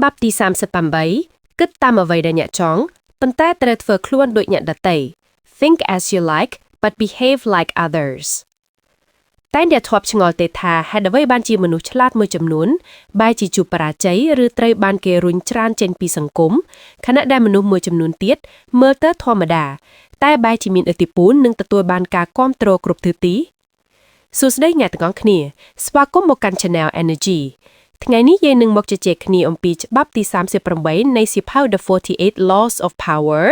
ច្បាប់ទី38គិតតាមអ្វីដែលអ្នកចង់ប៉ុន្តែត្រូវធ្វើខ្លួនដូចអ្នកដទៃ Think as you like, but behave like others. តែអ្នកធ្លាប់ឆ្ងល់ទេថាហេតុអ្វីបានជាមនុស្សឆ្លាតមួយចំនួនបែរជាជួបបរាជ័យឬត្រូវបានគេរុញច្រានចេញពីសង្គមខណៈដែលមនុស្សមួយចំនួនទៀតមើលទៅធម្មតា តែបែរជាមានឥទ្ធិពលនិងទទួលបានការគាំទ្រគ្រប់ទិសទីសួស្តីអ្នកទាំងអស់គ្នាស្វាគមន៍មកកាន់ Channel Energy ថ្ងៃនេះយើងនឹងមកជជែកគ្នាអំពីច្បាប់ទី38នៃសៀវភៅ The 48 Laws of Power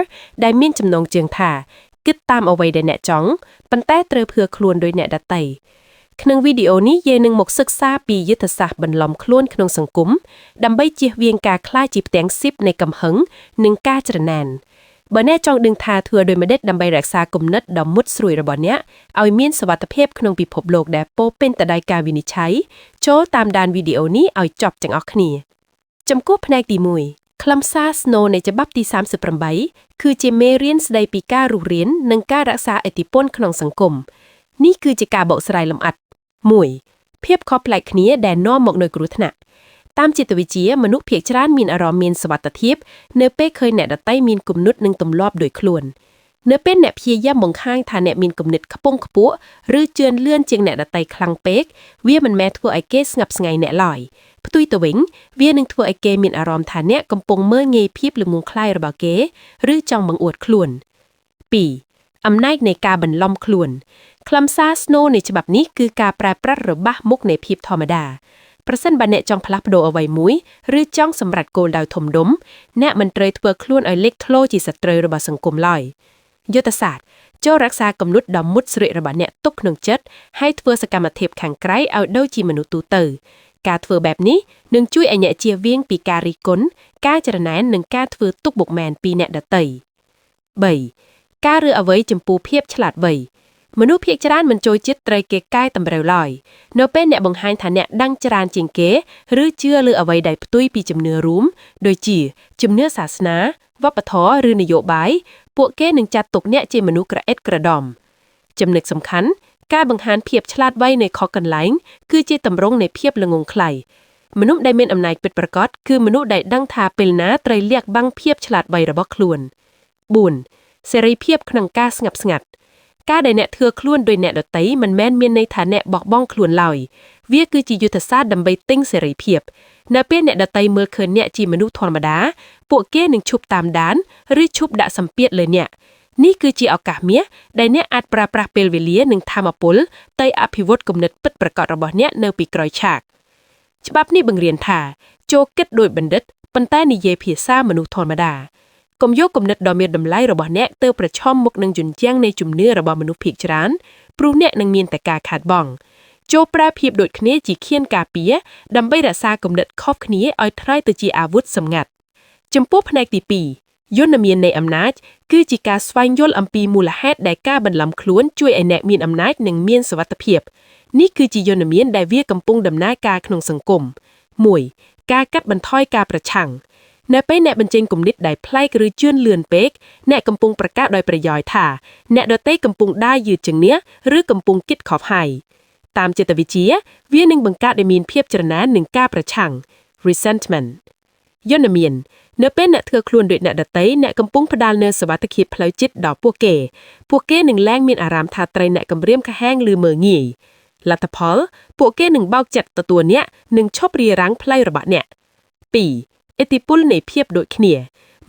ដែលមានចំណងជើងថាគិតតាមអ្វីដែលអ្នកចង់ប៉ុន្តែត្រូវធ្វើខ្លួនដូចអ្នកដទៃក្នុងវីដេអូនេះយើងនឹងមកសិក្សាពីយុទ្ធសាស្ត្របន្លំខ្លួនក្នុងសង្គមដើម្បីជៀសវាងការក្លាយជាផ្ទាំងស៊ីបនៃកំហឹងនិងការច្រណែនបើអ្នកចង់ដឹងថាធ្វើដូចម្តេចដើម្បីរក្សាគំនិតដ៏មុតស្រួចរបស់អ្នកឲ្យមានសុវត្ថិភាពក្នុងពិភពលោកដែលពោរពេញទៅដោយការវិនិច្ឆ័យចូលតាមដានវីដេអូនេះឲ្យចប់ទាំងអស់គ្នា ចំពោះផ្នែកទី1ខ្លឹមសារស្នូលនៃច្បាប់ទី38គឺជាមេរៀនស្ដីពីការរស់រាននិងការរក្សាឥទ្ធិពលក្នុងសង្គមនេះគឺជាការបកស្រាយលម្អិត1ភាពខុសប្លែកគ្នាដែលនាំមកនូវគ្រោះថ្នាក់តាមចិត្តវិទ្យាមនុស្សភាគច្រើនមានអារម្មណ៍មានសុវត្ថិភាពនៅពេលឃើញអ្នកដទៃមានគំនិតនិងទម្លាប់ដូចខ្លួននៅពេលអ្នកព្យាយាមបង្ហាញថាអ្នកមានគំនិតខ្ពង់ខ្ពស់ឬជឿនលឿនជាងអ្នកដទៃខ្លាំងពេកវាមិនមែនធ្វើឲ្យគេស្ងប់ស្ងាយអ្នកឡើយផ្ទុយទៅវិញវានឹងធ្វើឲ្យគេមានអារម្មណ៍ថាអ្នកកំពុងមើលងាយភាពល្ងង់ខ្លៅរបស់គេឬចង់បង្អួតខ្លួន2អំណាចនៃការបន្លំខ្លួនខ្លឹមសារស្នូលនៃច្បាប់នេះគឺការប្រែប្រាប់របស់មុខនៃភាពធម្មតាប្រសិនបើអ្នកចង់ផ្លាស់ប្ដូរអ្វីមួយឬចង់សម្រេចគោលដៅធំដុំអ្នកមិនត្រូវធ្វើខ្លួនឲ្យលេចធ្លោជាសត្រូវរបស់សង្គមឡើយយុទ្ធសាស្ត្រចូលរក្សាគំនិតដ៏មុតស្រួចរបស់អ្នកទុកក្នុងចិត្តហើយធ្វើសកម្មភាពខាងក្រៅឲ្យដូចជាមនុស្សទូទៅការធ្វើបែបនេះនឹងជួយឲ្យអ្នកជៀសវាងពីការរិះគន់ការច្រណែននិងការធ្វើទុក្ខបុកម្នេញពីអ្នកដទៃ3ការរើអ្វីចំពោះភាពឆ្លាតវៃមនុស្សភាគច្រើនមិនចូលចិត្តត្រូវគេកែតម្រូវឡើយនៅពេលអ្នកបង្ហាញថាអ្នកដឹងច្រើនជាងគេឬជឿលើអ្វីដែលផ្ទុយពីជំនឿរួមដូចជាជំនឿសាសនាវប្បធម៌ឬនយោបាយពួកគេនឹងចាត់ទុកអ្នកជាមនុស្សក្រអិតក្រដំចំណុចសំខាន់ការបង្ហាញភាពឆ្លាតវៃនៅខុសកន្លែងគឺជាទម្រង់នៃភាពល្ងង់ខ្លៅមនុស្សដែលមានអំណាចពិតប្រាកដគឺមនុស្សដែលដឹងថាពេលណាត្រូវលាក់បាំងភាពឆ្លាតវៃរបស់ខ្លួន4សេរីភាពក្នុងការស្ងប់ស្ងាត់ការដែលអ្នកធ្វើខ្លួនដូចអ្នកដទៃមិនមែនមានន័យថាអ្នកបោះបង់ខ្លួនឡើយវាគឺជាយុទ្ធសាស្ត្រដើម្បីទិញសេរីភាពនៅពេលអ្នកដទៃមើលឃើញអ្នកជាមនុស្សធម្មតាពួកគេនឹងឈប់តាមដានឬឈប់ដាក់សម្ពាធលើអ្នកនេះគឺជាឱកាសមាសដែលអ្នកអាចប្រើប្រាស់ពេលវេលានិងថាមពលទៅអភិវឌ្ឍគំនិតពិតប្រាកដរបស់អ្នកនៅពីក្រោយឆាកច្បាប់នេះបង្រៀនថាចូលគិតដូចបណ្ឌិតប៉ុន្តែនិយាយភាសាមនុស្សធម្មតាកុំយកគំនិតដ៏មានតម្លៃរបស់អ្នកទៅប្រឈមមុខនឹងជញ្ជាំងនៃជំនឿរបស់មនុស្សភាគច្រើនព្រោះអ្នកនឹងមានតែការខាតបង់ចូលប្រើភាពដូចគ្នាជាខៀនការពារដើម្បីរក្សាគំនិតខុសគ្នាឲ្យក្លាយទៅជាអាវុធសម្ងាត់ចំពោះផ្នែកទី2យន្តមាននៃអំណាចគឺជាការស្វែងយល់អំពីមូលហេតុដែលការបន្លំខ្លួនជួយឲ្យអ្នកមានអំណាចនិងមានសុវត្ថិភាពនេះគឺជាយន្តមានដែលវាកំពុងដំណើរការក្នុងសង្គម1ការកាត់បន្ថយការប្រឆាំងនៅពេលអ្នកបញ្ចេញគំនិតដែលប្លែកឬជឿនលឿនពេកអ្នកកំពុងប្រកាសដោយប្រយោលថាអ្នកដទៃកំពុងដើរយឺតជាងអ្នកឬកំពុងគិតខុសហើយតាមចិត្តវិទ្យាវានឹងបង្កើតឲ្យមានភាពច្រណែននិងការប្រឆាំង resentment យន្តមាននៅពេលអ្នកធ្វើខ្លួនដូចអ្នកដទៃអ្នកកំពុងផ្ដល់នូវសុវត្ថិភាពផ្លូវចិត្តដល់ពួកគេពួកគេនឹងលែងមានអារម្មណ៍ថាត្រូវអ្នកគំរាមកំហែងឬមើលងាយលទ្ធផលពួកគេនឹងបើកចិត្តទទួលអ្នកនិងឈប់រារាំងផ្លូវរបស់អ្នក2ឥទ្ធិពលនៃភាពដូចគ្នា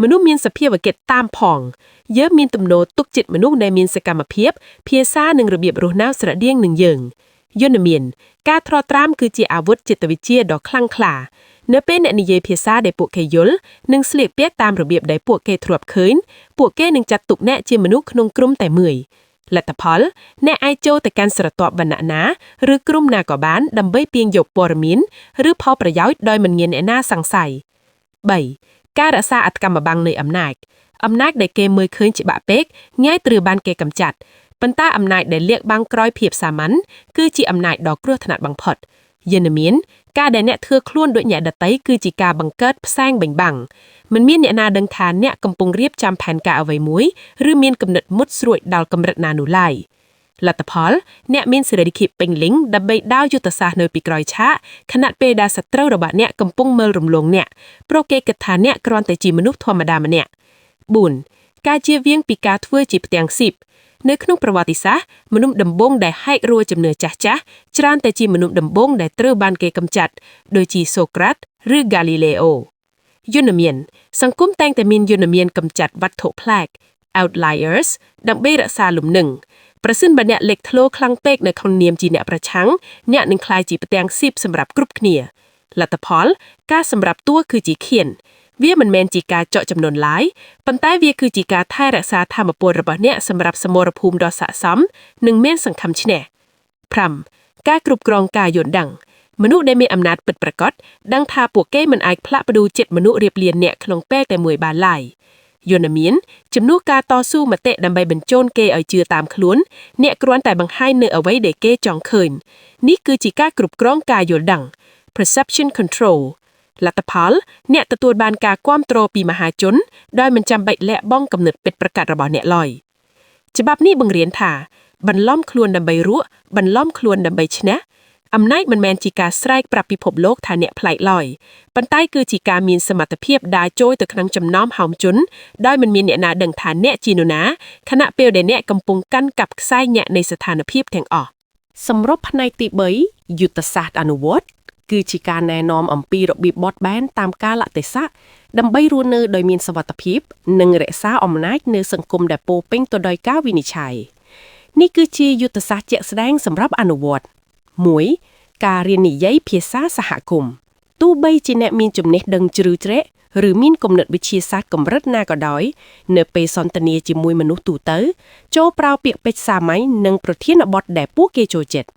មនុស្សមានសភាវកិច្ចតាមផងយើងមានទំនោរទុកចិត្តមនុស្សដែលមានសកម្មភាពភាសានិងរបៀបរស់នៅស្រដៀងនឹងយើងយន្តមានការទ្រាំត្រាំគឺជាអាវុធចិត្តវិទ្យាដ៏ខ្លាំងក្លានៅពេលអ្នកនិយាយភាសាដែលពួកគេយល់និងស្លៀកពាក់តាមរបៀបដែលពួកគេធ្លាប់ឃើញពួកគេនឹងចាត់ទុកអ្នកជាមនុស្សក្នុងក្រុមតែមួយលទ្ធផលអ្នកអាចចូលទៅកាន់ស្រទាប់វណ្ណៈណាឬក្រុមណាក៏បានដើម្បីទាញយកព័ត៌មានឬផលប្រយោជន៍ដោយមិនមានអ្នកណាសង្ស័យ3ការរក្សាអត្តកម្មបាំងនៃអំណាចអំណាចដែលគេមើលឃើញច្បាស់ពេកងាយត្រូវបានគេកម្ចាត់ប៉ុន្តែអំណាចដែលលាក់បាំងក្រោយភាពសាមញ្ញគឺជាអំណាចដ៏គ្រោះថ្នាក់បំផុតយន្តមានការដែលអ្នកធ្វើខ្លួនដូចអ្នកដទៃគឺជាការបង្កើតផ្សែងបេញបាំងមិនមានអ្នកណាដឹងថាអ្នកកំពុងរៀបចំផែនការអ្វីមួយឬមានគំនិតមុតស្រួចដល់កម្រិតណានោះឡើយ។ លទ្ធផលអ្នកមានសេរីភាពពេញលេញដើម្បីដើរយុទ្ធសាស្ត្រនៅពីក្រោយឆាកខណៈពេលដែលសត្រូវរបស់អ្នកកំពុងមើលរំលងអ្នកព្រោះគេគិតថាអ្នកគ្រាន់តែជាមនុស្សធម្មតាម្នាក់4ការជៀសវាងពីការធ្វើជាផ្ទាំងស៊ីបនៅក្នុងប្រវត្តិសាស្ត្រមនុស្សដំបូងដែលហែករួជំនឿចាស់ចាស់ច្រើនតែជាមនុស្សដំបូងដែលត្រូវបានគេកម្ចាត់ដូចជាសូក្រាតឬហ្គាលីឡេអូយន្តមានសង្គមតែងតែមានយន្តមានកម្ចាត់វត្ថុប្លែក outliers ដើម្បីរក្សាលំនឹងប្រសិនបើអ្នកលេចធ្លោខ្លាំងពេកនៅក្នុងនាមជាអ្នកប្រឆាំងអ្នកនឹងក្លាយជាផ្ទាំងស៊ីបសម្រាប់គ្រប់គ្នាលទ្ធផលការសម្រាប់តួគឺជាឃានវាមិនមែនជាការចកចំណូលឡើយប៉ុន្តែវាគឺជាការថែរក្សាធម៌ពលរបស់អ្នកសម្រាប់សមរភូមិដ៏ស័ក្តិសមនិងមានសង្ឃឹមឈ្នះ5ការគ្រប់គ្រងការយល់ដឹងមនុស្សដែលមានអំណាចពិតប្រាកដដឹងថាពួកគេមិនអាចផ្លាស់ប្ដូរចិត្តមនុស្សរៀបលានអ្នកក្នុងពេលតែមួយបានឡើយយន្តមានជំនួសការតស៊ូមតិដើម្បីបញ្ជូនគេឲ្យជឿតាមខ្លួនអ្នកគ្រាន់តែបង្ហាញនៅអ្វីដែលគេចង់ឃើញនេះគឺជាការគ្រប់គ្រងការយល់ដឹង perception control លទ្ធផលអ្នកទទួលបានការគាំទ្រពីមហាជនដោយមិនចាំបាច់លាក់បង់គំនិតពិតប្រាកដរបស់អ្នកឡើយច្បាប់នេះបង្រៀនថាបន្លំខ្លួនដើម្បីរក់បន្លំខ្លួនដើម្បីឈ្នះអំណាចមិនមែនជាការស្រែកប្រាប់ពិភពលោកថាអ្នកប្លែកឡើយប៉ុន្តែគឺជាការមានសមត្ថភាពដើរចូលទៅក្នុងចំណោមហោមជនដោយមិនមានអ្នកណាដឹងថាអ្នកជានរណាខណៈពេលដែលអ្នកកំពុងកាន់កាប់ខ្សែញាក់នៃស្ថានភាពទាំងអស់ សម្រាប់ផ្នែកទី3យុទ្ធសាស្ត្រអនុវត្តគឺជាការណែនាំអំពីរបៀបបត់បែនតាមកាលៈទេសៈដើម្បីរស់នៅដោយមានសុវត្ថិភាព និងរក្សាអំណាចនៅសង្គមដែលពោរពេញទៅដោយការវិនិច្ឆ័យនេះគឺជាយុទ្ធសាស្ត្រជាក់ស្ដែងសម្រាប់អនុវត្ត1ការរៀននិយាយភាសាសហគមន៍ទោះបីជាអ្នកមានចំណេះដឹងជ្រៅជ្រះឬមានគំនិតវិទ្យាសាស្ត្រកម្រិតណាក៏ដោយនៅពេលសន្ទនាជាមួយមនុស្សទូទៅ ចូលប្រើពាក្យពេចន៍សាមញ្ញនិងប្រធានបទដែលពួកគេចូលចិត្ត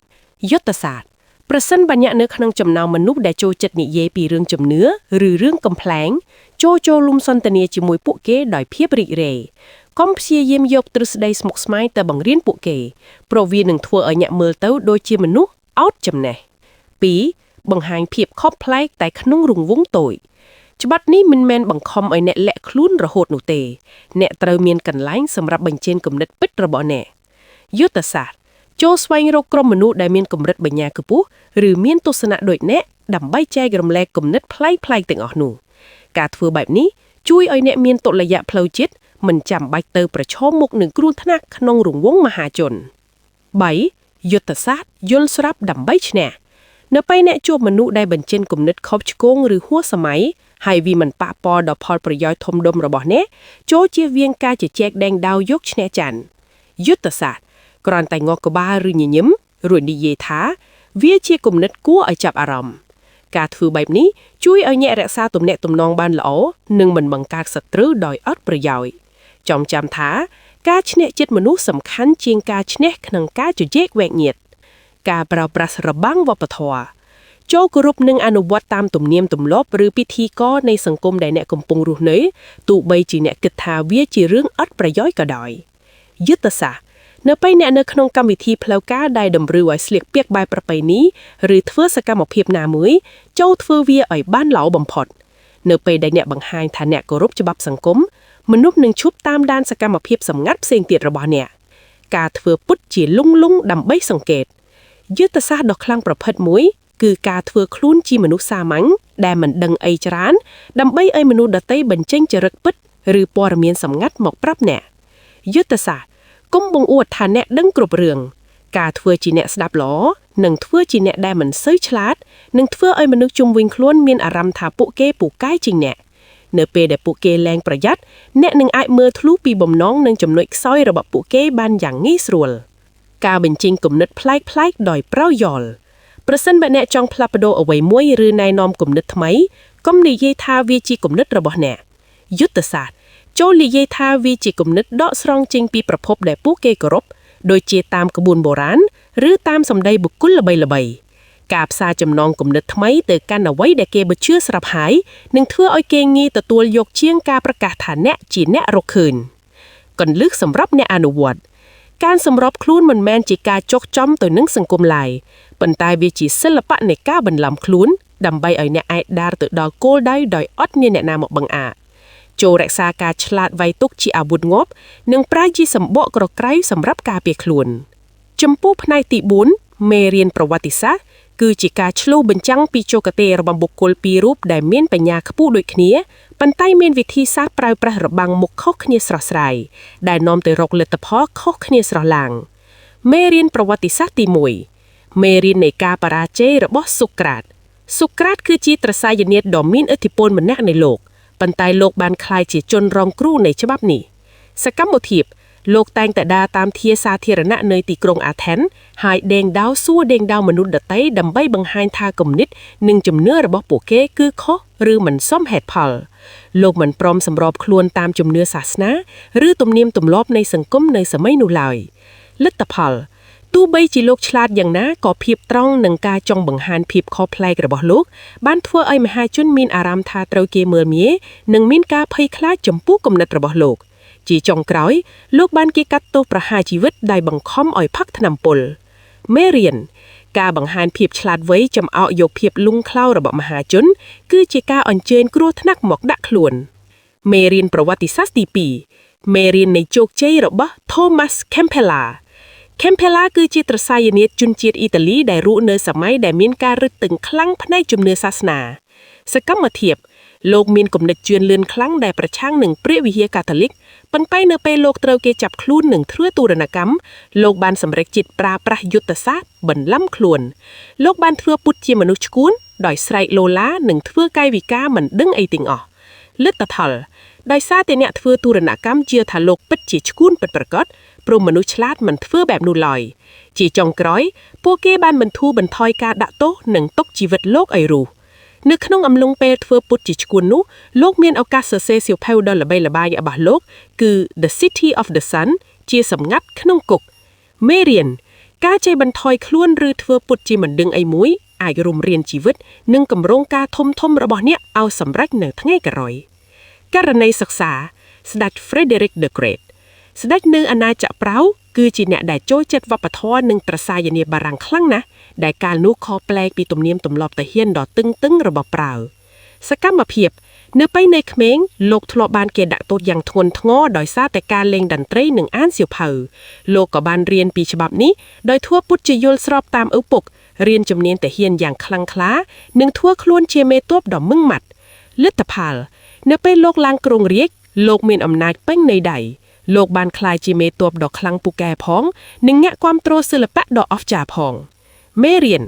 យុទ្ធសាស្ត្រប្រសិនបើអ្នកនៅក្នុងចំណោមមនុស្សដែលចូលចិត្តនិយាយពីរឿងជំនឿឬរឿងកំប្លែងចូលចូលលុំសន្ទនាជាមួយពួកគេដោយភាពរីករាយកុំព្យាយាមយកទ្រឹស្ដីស្មុគស្មាញទៅបង្រៀនពួកគេព្រោះវានឹងធ្វើឲ្យអ្នកមើលទៅដូចជាមនុស្សអត់ចំណេះ2បង្ហាញភាពខុសប្លែកតែក្នុងរង្វង់តូចច្បាប់នេះមិនមែនបង្ខំឲ្យអ្នកលាក់ខ្លួនរហូតនោះទេ អ្នកត្រូវមានកន្លែងសម្រាប់បញ្ចេញគំនិតពិតរបស់អ្នកយុទ្ធសាស្ត្រចូលស្វែងរកក្រុមមនុស្សដែលមានកម្រិតបញ្ញាខ្ពស់ឬមានទស្សនៈដូចអ្នកដើម្បីចែករំលែកគំនិតប្លែកៗទាំងអស់នោះការធ្វើបែបនេះជួយឲ្យអ្នកមានតុល្យៈផ្លូវចិត្តមិនចាំបាច់ទៅប្រឈមមុខនឹងគ្រោះថ្នាក់ក្នុងរង្វង់មហាជន3យុទ្ធសាស្ត្រយល់ស្រាប់ដើម្បីឈ្នះនៅពេលអ្នកជួបមនុស្សដែលបញ្ចេញគំនិតខុសឆ្គងឬហួសសម័យហើយវាមិនប៉ះពាល់ដល់ផលប្រយោជន៍ធំដុំរបស់អ្នកចូលជៀសវាងការជជែកដេញដោលយកឈ្នះចាញ់យុទ្ធសាស្ត្រគ្រាន់តែងក់ក្បាលឬញញឹមរួចនិយាយថា វាជាគំនិតគួរឲ្យចាប់អារម្មណ៍ការធ្វើបែបនេះជួយឲ្យអ្នករក្សាទំនាក់ទំនងបានល្អនិងមិនបង្កើតសត្រូវដោយអត់ប្រយោជន៍ចងចាំថា ការឈ្នះចិត្តមនុស្សសំខាន់ជាងការឈ្នះក្នុងការជជែកវែកញែកការប្រើប្រាស់របាំងវប្បធម៌ចូលគោរពនិងអនុវត្តតាមទំនៀមទម្លាប់ឬពិធីករនៃសង្គមដែលអ្នកកំពុងរស់នៅទោះបីជាអ្នកគិតថាវាជារឿងអត់ប្រយោជន៍ក៏ដោយយុទ្ធសាស្ត្រនៅពេលអ្នកនៅក្នុងកម្មវិធីផ្លូវការដែលតម្រូវឲ្យស្លៀកពាក់បែបប្រពៃណីឬធ្វើសកម្មភាពណាមួយចូលធ្វើវាឲ្យបានល្អបំផុតនៅពេលដែលអ្នកបង្ហាញថាអ្នកគោរពច្បាប់សង្គមមនុស្សនឹងឈប់តាមដានសកម្មភាពសម្ងាត់ផ្សេងទៀតរបស់អ្នកការធ្វើពុតជាលងលងដើម្បីសង្កេតយុទ្ធសាស្ត្រដ៏ខ្លាំងប្រភេទមួយ គឺការធ្វើខ្លួនជាមនុស្សសាមញ្ញដែលមិនដឹងអីច្រើនដើម្បីឲ្យមនុស្សដទៃបញ្ចេញចរិតពិតឬព័ត៌មានសម្ងាត់មកប្រាប់អ្នកយុទ្ធសាស្ត្រកុំបង្អួតថាអ្នកដឹងគ្រប់រឿងការធ្វើជាអ្នកស្ដាប់ល្អនិងធ្វើជាអ្នកដែលមិនសូវឆ្លាតនឹងធ្វើឲ្យមនុស្សជុំវិញខ្លួនមានអារម្មណ៍ថាពួកគេពូកែជាងអ្នកនៅពេលដែលពួកគេលែងប្រយ័ត្នអ្នកនឹងអាចមើលធ្លុះពីបំណងនិងចំណុចខ្សោយរបស់ពួកគេបានយ៉ាងងាយស្រួលការបញ្ចេញគំនិតប្លែកៗដោយប្រយោលប្រសិនបើអ្នកចង់ផ្លាស់ប្ដូរអ្វីមួយឬណែនាំគំនិតថ្មីកុំនិយាយថាវាជាគំនិតរបស់អ្នកយុទ្ធសាស្ត្រចូលនិយាយថាវាជាគំនិតដកស្រង់ចេញពីប្រភពដែលពួកគេគោរពដូចជាតាមក្បួនបុរាណឬតាមសម្ដីបុគ្គលល្បីៗការផ្សារចំណងគំនិតថ្មីទៅកាន់អ្វីដែលគេបើជឿស្រាប់ហើយនឹងធ្វើឲ្យគេងាយទទួលយកជាងការប្រកាសថាអ្នកជាអ្នករកឃើញកន្លឹះសម្រាប់អ្នកអនុវត្តការសម្របខ្លួនមិនមែនជាការចុកចំទៅនឹងសង្គមឡើយប៉ុន្តែវាជាសិល្បៈនៃការបន្លំខ្លួនដើម្បីឲ្យអ្នកអាចដើរទៅដល់គោលដៅដោយអត់មានអ្នកណាមកបង្អាក់ចូលរក្សាការឆ្លាតវៃទុកជាអាវុធងាប់និងប្រើជាសម្បកក្រក្រៅសម្រាប់ការពារខ្លួន។ ចំពោះផ្នែកទី4មេរៀនប្រវត្តិសាស្ត្រគឺជាការឆ្លុះបញ្ចាំងពីជោគទេរបស់បុគ្គលពីររូបដែលមានបញ្ញាខ្ពស់ដូចគ្នាប៉ុន្តែមានវិធីសាស្ត្រប្រើប្រាស់របាំងមុខខុសគ្នាស្រស់ស្រាយដែលនាំទៅរកលទ្ធផលខុសគ្នាស្រស់ឡើងមេរៀនប្រវត្តិសាស្ត្រទី1មេរៀននៃការបរាជ័យរបស់សុក្រាតសុក្រាតគឺជាត្រសយនាតដ៏មានឥទ្ធិពលម្នាក់នៃលោកប៉ុន្តែលោកបានក្លាយជាជនរងគ្រោះនៃច្បាប់នេះសកម្មភាពលោកតែងតែដើរតាមធាសាធារណៈនៅទីក្រុងអាថេនហើយដេងដោសួរដេងដោមនុស្សដទៃដើម្បីបង្ហាញថាគំនិតនិងជំនឿរបស់ពួកគេគឺខុសឬមិនសមហេតុផលលោកមិនព្រមសម្របខ្លួនតាមជំនឿសាសនាឬទំនៀមទម្លាប់នៃសង្គមនៅសម័យនោះឡើយលទ្ធផលទោះបីជាលោកឆ្លាតយ៉ាងណាក៏ភាពត្រង់និងការចង់បង្ហាញភាពខុសប្លែករបស់លោកបានធ្វើឲ្យមហាជនមានអារម្មណ៍ថាត្រូវគេមើលងាយនិងមានការភ័យខ្លាចចំពោះគំនិតរបស់លោកជាចុងក្រោយលោកបានគេកាត់ទោសប្រហារជីវិតដោយបង្ខំឲ្យផឹកថ្នាំពុលមេរៀនការបង្ហាញភាពឆ្លាតវៃចំអកយកភាពលុងខ្លៅរបស់មហាជនគឺជាការអញ្ជើញគ្រោះថ្នាក់មកដាក់ខ្លួនមេរៀនប្រវត្តិសាស្ត្រទី2មេរៀននៃជោគជ័យរបស់ Thomas Campella Campella គឺជាត្រសយនាតជនជាតិអ៊ីតាលីដែលរស់នៅសម័យដែលមានការរឹតបន្តឹងខ្លាំងផ្នែកជំនឿសាសនាសកម្មភាពលោកមានគំនិតជឿនលឿនខ្លាំងដែលប្រឆាំងនឹងព្រះវិហារកាតូលិកប៉ុន្តែនៅពេលលោកត្រូវគេចាប់ខ្លួននិងធ្វើទូរណកម្មលោកបានសម្រេចចិត្តប្រើប្រាស់យុទ្ធសាស្ត្របន្លំខ្លួនលោកបានធ្វើពុតជាមនុស្សឈួនដោយស្រែកឡូឡានិងធ្វើកាយវិការមិនដឹងអីទាំងអស់លទ្ធផលដោយសារតែអ្នកធ្វើទូរណកម្មជឿថាលោកពិតជាឈួនពិតប្រាកដព្រោះមនុស្សឆ្លាតមិនធ្វើបែបនោះឡើយជាចុងក្រោយពួកគេបានបន្ធូរបន្ថយការដាក់ទោសនិងទុកជីវិតលោកឲ្យរស់នៅក្នុងអំឡុងពេលធ្វើពុតជាឈួននោះលោកមានឱកាសសរសេរសៀវភៅដ៏ល្បីល្បាញរបស់លោកគឺ The City of the Sun ជាសម្ងាត់ក្នុងគុកមេរៀនការចេះបន្ថយខ្លួនឬធ្វើពុតជាមិនដឹងអីមួយអាចរំរៀនជីវិតនិងកម្រងការធំធំរបស់អ្នកឲ្យសម្រេចនៅថ្ងៃក្រោយករណីសិក្សាស្ដេច Frederick the Great ស្ដេចនៅអាណាចក្រប្រៅគឺជាអ្នកដែលចូលចិត្តវប្បធម៌និងត្រសាយនាបារាំងខ្លាំងណាស់ដែលកាលនោះខុសប្លែកពីទំនៀមទម្លាប់ទាហានដ៏តឹងតឹងរបស់ប្រៅសកម្មភាពនៅពេលនៅក្មេងលោកធ្លាប់បានគេដាក់ទោសយ៉ាងធ្ងន់ធ្ងរដោយសារតែការលេងតន្ត្រីនិងអានសៀវភៅលោកក៏បានរៀនពីច្បាប់នេះដោយធ្វើពុតជាយល់ស្របតាមឪពុករៀនជំនាញទាហានយ៉ាងខ្លាំងក្លានិងធ្វើខ្លួនជាមេតបដ៏មឹងម៉ាត់លទ្ធផលនៅពេលលោកឡើងគ្រងរាជលោកមានអំណាចពេញនៃដៃលោកបានក្លាយជាមេតបដ៏ខ្លាំងពូកែផងនិងអ្នកគាំទ្រសិល្បៈដ៏អស្ចារ្យផងមេរៀន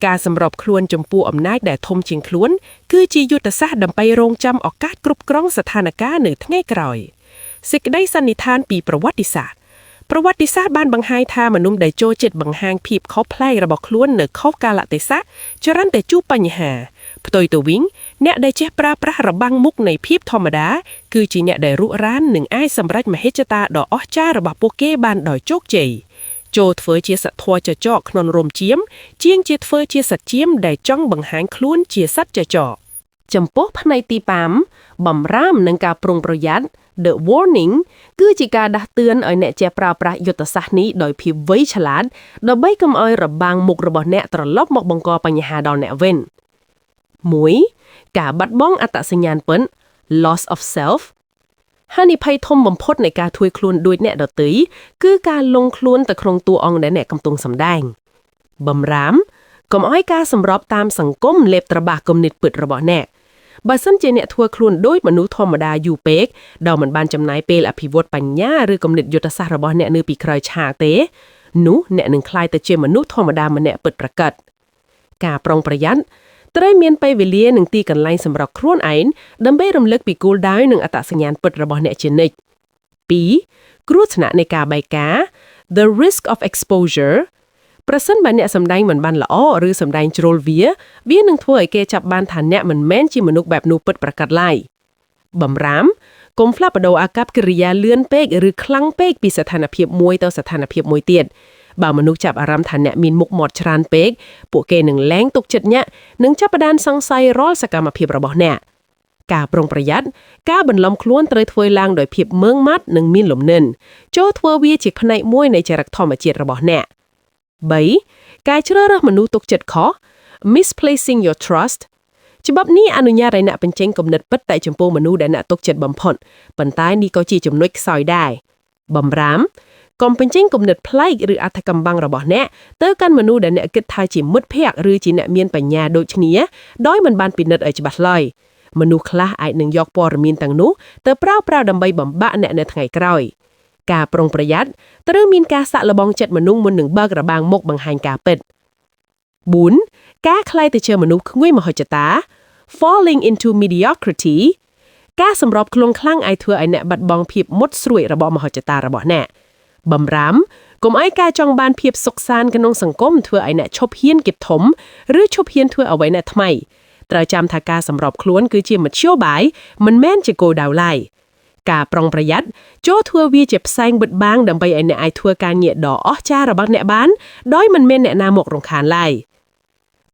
ការសម្របខ្លួនចំពោះអំណាចដែលធំជាងខ្លួនគឺជាយុទ្ធសាស្ត្រដើម្បីរងចាំឱកាសគ្រប់គ្រងស្ថានភាពនៅថ្ងៃក្រោយសេចក្តីសន្និដ្ឋានពីប្រវត្តិសាស្ត្រប្រវត្តិសាស្ត្របានបង្ហាញថាមនុស្សដែលចូលចិត្តបង្ហាញភាពខុសប្លែករបស់ខ្លួននៅខុសកាលៈទេសៈច្រើនតែជួបបញ្ហាផ្ទុយទៅវិញអ្នកដែលចេះប្រើប្រាស់របាំងមុខនៃភាពធម្មតាគឺជាអ្នកដែលរុះរាននិងអាចសម្រេចមហិច្ឆតាដ៏អស្ចារ្យរបស់ពួកគេបានដោយជោគជ័យចូលធ្វើជាសត្វធွာចចកក្នុងរោមចៀមជាងជាធ្វើជាសត្វចៀមដែលចង់បង្ហាញខ្លួនជាសត្វចចកចំពោះផ្នែកទី5បំរាមនឹងការប្រុងប្រយ័ត្ន The warning គឺជាការដាស់តឿនឲ្យអ្នកចេះប្រើប្រាស់យុទ្ធសាស្ត្រនេះដោយភាពវៃឆ្លាតដើម្បីកុំឲ្យរបាំងមុខរបស់អ្នកត្រឡប់មកបង្កបញ្ហាដល់អ្នកវិញ1ការបាត់បង់អត្តសញ្ញាណពិត loss of self ហានិភ័យធំបំផុតនៃការធ្វើខ្លួនដូចអ្នកដទៃគឺការលង់ខ្លួនទៅក្នុងតួអង្គដែលអ្នកកំពុងសម្ដែងបំរាមកុំឲ្យការសម្របតាមសង្គមលេបត្របាក់គំនិតពិតរបស់អ្នកបើសិនជាអ្នកធ្វើខ្លួនដូចមនុស្សធម្មតាយូរពេកដោយមិនបានចំណាយពេលអភិវឌ្ឍបញ្ញាឬគំនិតយុទ្ធសាស្ត្ររបស់អ្នកនៅពីក្រោយឆាកទេនោះអ្នកនឹងក្លាយទៅជាមនុស្សធម្មតាម្នាក់ពិតប្រាកដការប្រុងប្រយ័ត្នត្រូវមានពេលវេលានិងទីកន្លែងសម្រាប់ខ្លួនឯងដើម្បីរំលឹកពីគោលដៅនិងអត្តសញ្ញាណពិតរបស់អ្នកជានិច្ច2គ្រោះថ្នាក់នៃការបែកការ the risk of exposure ប្រសិនបើអ្នកសម្ដែងមិនបានល្អឬសម្ដែងជ្រុលវាវានឹងធ្វើឲ្យគេចាប់បានថាអ្នកមិនមែនជាមនុស្សបែបនោះពិតប្រាកដឡើយបំរាមកុំផ្លាស់ប្ដូរអាកប្បកិរិយាលឿនពេកឬខ្លាំងពេកពីស្ថានភាពមួយទៅស្ថានភាពមួយទៀតបើមនុស្សចាប់អារម្មណ៍ថាអ្នកមានមុខមាត់ច្រើនពេកពួកគេនឹងលែងទុកចិត្តអ្នកនិងចាប់ផ្ដើមសង្ស័យរាល់សកម្មភាពរបស់អ្នកការប្រុងប្រយ័ត្នការបន្លំខ្លួនត្រូវធ្វើឡើងដោយភាពម៉ឺងម៉ាត់និងមានលំនឹងចូលធ្វើវាជាផ្នែកមួយនៃចរិតធម្មជាតិរបស់អ្នក3ការជ្រើសរើសមនុស្សទុកចិត្តខុស misplacing your trust ច្បាប់នេះអនុញ្ញាតឲ្យអ្នកបញ្ចេញគំនិតពិតតែចំពោះមនុស្សដែលអ្នកទុកចិត្តបំផុតប៉ុន្តែនេះក៏ជាចំណុចខ្សោយដែរបំរាម កុំបញ្ចេញគំនិតប្លែកឬអាថ៌កំបាំងរបស់អ្នកទៅកាន់មនុស្សដែលអ្នកគិតថាជាមិត្តភ័ក្តិឬជាអ្នកមានបញ្ញាដូចគ្នាដោយមិនបានពិនិត្យឲ្យច្បាស់ឡើយមនុស្សខ្លះអាចនឹងយកព័ត៌មានទាំងនោះទៅប្រើប្រាស់ដើម្បីបំបាក់អ្នកនៅថ្ងៃក្រោយការប្រុងប្រយ័ត្នត្រូវមានការសាក់លបងចិត្តមនុស្សមុននឹងបើករបាំងមុខបង្ហាញការពិត4ការក្លាយទៅជាមនុស្សគ្មានមហិច្ឆតា falling into mediocrity ការសម្របខ្លួនខ្លាំងអាចធ្វើឲ្យអ្នកបាត់បង់ភាពមុតស្រួចរបស់មហិច្ឆតារបស់អ្នកបំរាមកុំឲ្យការចង់បានភាពសុខសាន្តក្នុងសង្គមធ្វើឲ្យអ្នកឈប់ហ៊ានគិតធំឬឈប់ហ៊ានធ្វើអ្វីអ្នកថ្មីត្រូវចាំថាការសម្របខ្លួនគឺជាមធ្យោបាយមិនមែនជាគោលដៅឡើយការប្រុងប្រយ័ត្នចូលធ្វើវាជាផ្សែងបិទបាំងដើម្បីឲ្យអ្នកអាចធ្វើការងារដ៏អស្ចារ្យរបស់អ្នកបានដោយមិនមានអ្នកណាមករំខានឡើយ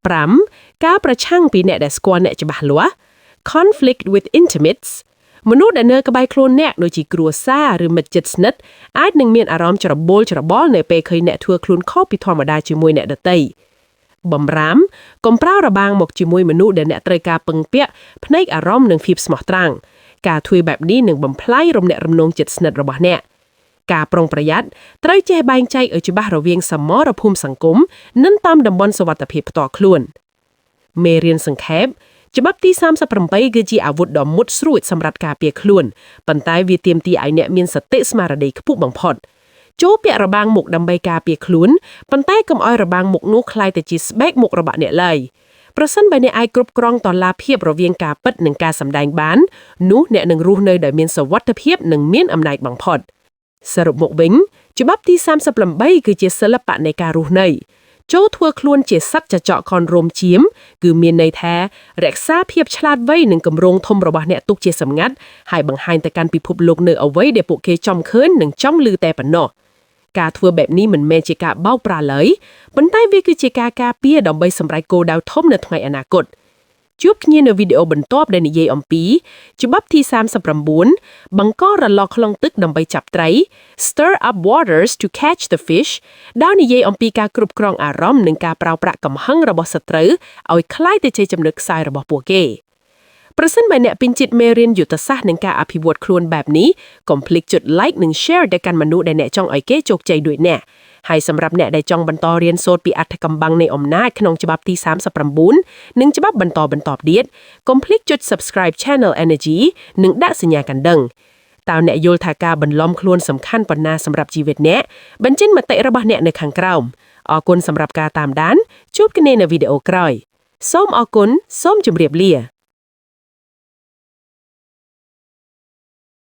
5ការប្រឆាំងពីអ្នកដែលស្គាល់អ្នកច្បាស់លាស់ conflict with intimates មនុស្សដែលនៅក្បែរខ្លួនអ្នកដូចជាគ្រួសារឬមិត្តជិតស្និទ្ធអាចនឹងមានអារម្មណ៍ច្របូលច្របល់នៅពេលឃើញអ្នកធ្វើខ្លួនខុសពីធម្មតាជាមួយអ្នកដទៃបំរាមកុំប្រើរបាងមកជាមួយមនុស្សដែលអ្នកត្រូវការពឹងពាក់ផ្នែកអារម្មណ៍និងភាពស្មោះត្រង់ការធ្វើបែបនេះនឹងបំផ្លាញរំនាក់រំនងចិត្តស្និទ្ធរបស់អ្នកការប្រុងប្រយ័ត្នត្រូវចេះបែងចែកឲ្យច្បាស់រវាងសមរភូមិសង្គមនិងតាមតំបន់សុវត្ថិភាពផ្ទាល់ខ្លួនមេរៀនសង្ខេបច្បាប់ទី38គឺជាអាវុធដ៏មុតស្រួចសម្រាប់ការពារខ្លួនប៉ុន្តែវាទាមទារឲ្យអ្នកមានសតិស្មារតីខ្ពស់បំផុតចូលពាក់របាំងមុខដើម្បីការពារខ្លួនប៉ុន្តែកុំឲ្យរបាំងមុខនោះក្លាយទៅជាស្បែកមុខរបស់អ្នកឡើយប្រសិនបើអ្នកអាចគ្រប់គ្រងតឡាភាពរវាងការពិតនិងការសម្ដែងបាននោះអ្នកនឹងរស់នៅដោយមានសុវត្ថិភាពនិងមានអំណាចបំផុតសរុបមកវិញច្បាប់ទី38គឺជាសិល្បៈនៃការរស់នៅចូលធ្វើខ្លួនជាសត្វចចកខនរោមចៀមគឺមានន័យថារក្សាភាពឆ្លាតវៃនិងគម្រោងធំរបស់អ្នកទុកជាសម្ងាត់ហើយបង្ហាញទៅកាន់ពិភពលោកនៅអ្វីដែលពួកគេចង់ឃើញនិងចង់ឮតែប៉ុណ្ណោះការធ្វើបែបនេះមិនមែនជាការបោកប្រាស់ឡើយប៉ុន្តែវាគឺជាការការពារដើម្បីសម្រេចគោលដៅធំនៅថ្ងៃអនាគតជួបគ្នានៅវីដេអូបន្ទាប់ដែលនិយាយអំពីច្បាប់ទី39បង្ករលកក្នុងទឹកដើម្បីចាប់ត្រី stir up waters to catch the fish ដែលនិយាយអំពីការគ្រប់គ្រងអារម្មណ៍និងការប្រើប្រាស់កំហឹងរបស់សត្រូវឲ្យក្លាយទៅជាចំណុចខ្សោយរបស់ពួកគេប្រសិនបើអ្នកពេញចិត្តមេរៀនយុទ្ធសាស្ត្រនិងការអភិវឌ្ឍខ្លួនបែបនេះកុំភ្លេចចុច like និង share ទៅកាន់មនុស្សដែលអ្នកចង់ឲ្យគេជោគជ័យដូចអ្នកហើយសម្រាប់អ្នកដែលចង់បន្តរៀនសូត្រពីអាថ៌កំបាំងនៃអំណាចក្នុងច្បាប់ទី39និងច្បាប់បន្តបន្តទៀតកុំភ្លេចចុច subscribe Channel Energy និងដាក់សញ្ញាកណ្ដឹងតើអ្នកយល់ថាការបន្លំខ្លួនសំខាន់ប៉ុណ្ណាសម្រាប់ជីវិតអ្នកបញ្ចេញមតិរបស់អ្នកនៅខាងក្រោមអរគុណសម្រាប់ការតាមដានជួបគ្នានៅវីដេអូក្រោយសូមអរគុណសូមជម្រាបលា។